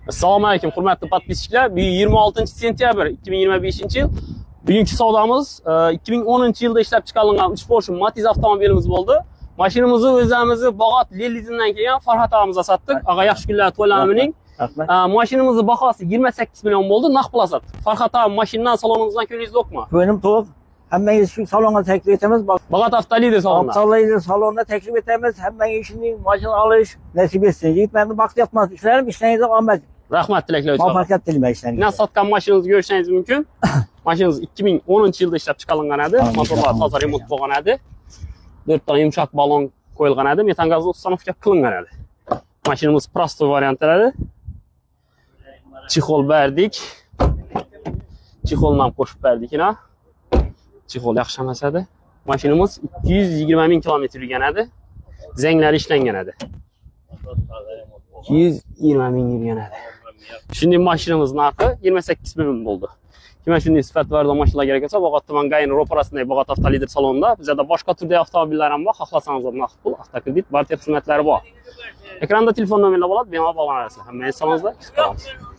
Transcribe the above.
Assalomu alaykum, hurmatli подписчик lar. Bugun 26 sentyabr 2025 yil. Bugungi savdomiz 2010 yilda ishlab chiqarilgan 3 Porsche Matiz avtomobilimiz bo'ldi. Mashinamizni o'zimizni Bog'ot Lelizimdan kelgan Farhad og'amizga sotdik. Og'a, yaxshi kunlar to'ylarimining. Rahmat. Mashinamizni bahosi 28 million bo'ldi, naqd pul sotdik. Farhad og'a, mashinadan, salonimizdan ko'nglingiz yo'qmi? Ko'nglim to'q. Hammangiz shu salonga taklif etamiz. Bog'ot Avtolider salonida. Avtolider salonga taklif etamiz. Hammangiz shunday mashina olish nasib etsin. Yigitlarni baxt yotmas. Ishlarim, ishlaringizga omad. Rahmat tilaklar uchun. Muvaffaqiyat tilayman ishlaringizga. Yine sotgan mashinangizni ko'rishingiz mumkin. Mashinangiz 2010 yilda ishlab chiqarilgan edi. Motorlar toza remont bo'lgan edi. 4 ta yumshoq balon qo'yilgan edi. Metan gazli установка qilingan edi. Mashinamiz простой variantda edi. Чехол berdik. Чехол ni ham qo'shib berdik ina. Чехол yaxshi emas edi. Mashinamiz 220 ming kilometr yurgan edi. Zanglari ishlangan edi. 220 ming yurgan edi. Shunday mashinamiz narxi 28 million bo'ldi. Kimga shunday sifat va mashinalar kerak bo'lsa, Bog'ot tuman GAIni ro'parasindagi Bog'ot Avtolider salonida bizada boshqa turdagi avtomobillar ham bor. Xohlasangiz naqd pul, avtokredit, barter xizmatlari bor. Ekranda telefon nomerlar bo'ladi, bemalol bog'lanasizlar. Hamma salonimizda kutib qolamiz.